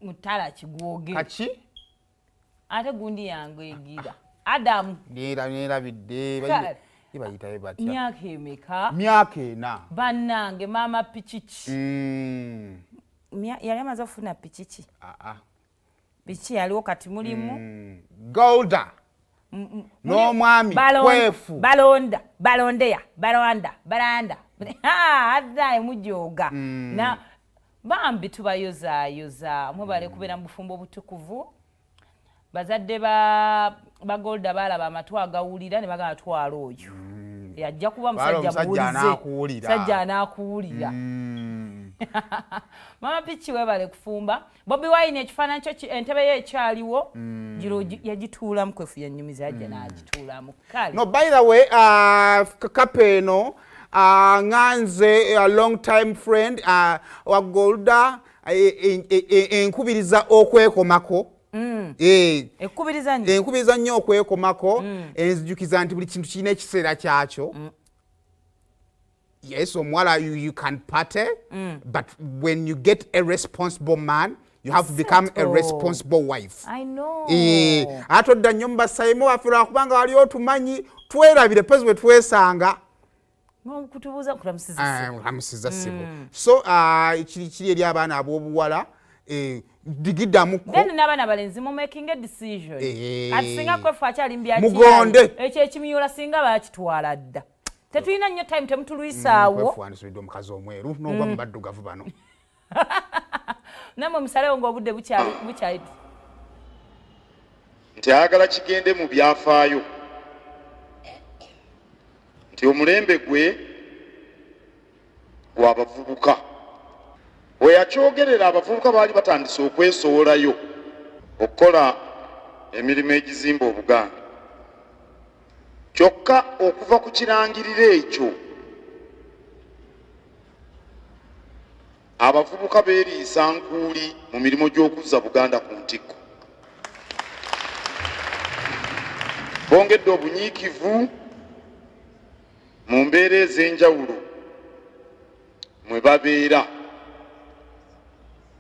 Mutala kigwoge. Kaki? Ate gundi yange egira. Adam. Nera bidde. Bayitayo batya. Myaka emeka? Myaka ena. Bannange mama pichichi. Yali amaze okufuna pichichi. Pichichi yaliwo kati mulimu. Golda. N'omwami Kwefu. Balonda, balondeya, balonda, balanda. Addaye mujooga. Na bambi tubayozaayoza. Mwebale kubeera mu bufumbo obutukuvu. Bazadde ba Golda balaba amatu agawulira ne bagamba twala oyo. Yajja kuba musajja muwulize. Musajja anaakuwulira. Mama Pichi webale kufumba. Bobi Wine ekifaananyi kyo entebe ye ekyaliwo yagituulamu Kwefu yannyumiza yajja n'agituulamu. Kale. No, by the way, Kapeno nganze a long time friend wa Golda enkubiriza okwekomako. Enkubiriza nnyo okwekomako, enzijukiza nti buli kintu kirina ekiseera kyakyo. Yes, omwala you can party, but when you get a responsible man, you have to become a responsible wife. I know. Ate odda nnyo mu basayimu baffe lwakubanga waliwo otumanyi twerabire pezi bwe twesanga. Kutubuuza kulamusiza ssebo. So kiri eri abaana ab'obuwala digiddamuko. Then n'abaana abalenzi mu making a decision. Ati singa Kwefu akyali mu mugonde. Ekyo ekimyula singa baakitwala dda. Tetulina nnyo time temutulwisaawo. Kwefu wandisubidde omukazi omweru n'ogwa mu baddugavu bano. Nammwe musalewo ng'obudde bukyali. Nti ayagala kigende mu byafaayo nti omulembe gwe gw'abavubuka. We yakyogerera abavubuka baali batandise okwesowolayo okukola emirimu egizimba Obuganda. Kyokka okuva ku kirangiriro ekyo abavubuka beeriisa nkuuli mu mirimu gy'okuzza Buganda ku ntikko. Bongedde obunyiikivu mu mbeera ez'enjawulo mwe babeera.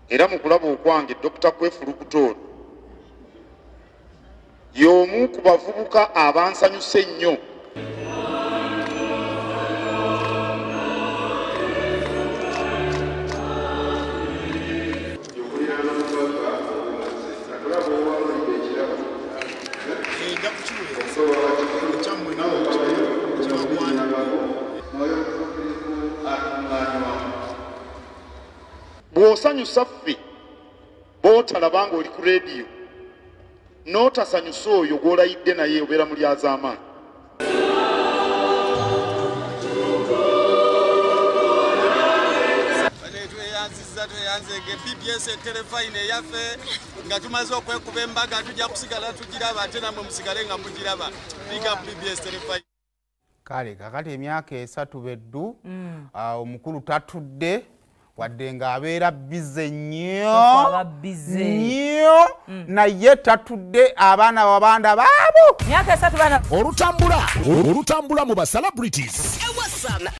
Era mu kulaba okwange Dr. Kwefu Lukutono y'omu ku bavubuka abansanyusa ennyo. Bw'osanyusa ffe bw'otalaba ng'oli ku rediyo n'otasanyusa oyo gw'olayidde naye obeera mulyazaamaanyi. Tweyanzizza tweyanzege PBS terefayina eyaffe nga tumaze okwekuba embaga tujja kusigala tugiraba ate nammwe musigale nga mugiraba. Big up PBS terefayina. Kale kakati emyaka 3 beddu omukulu tatudde wadde ng'abeera bize nnyo nnyo naye tatudde abaana babanda baabo. Myaka 3 bana. Olutambula mu ba celebrities.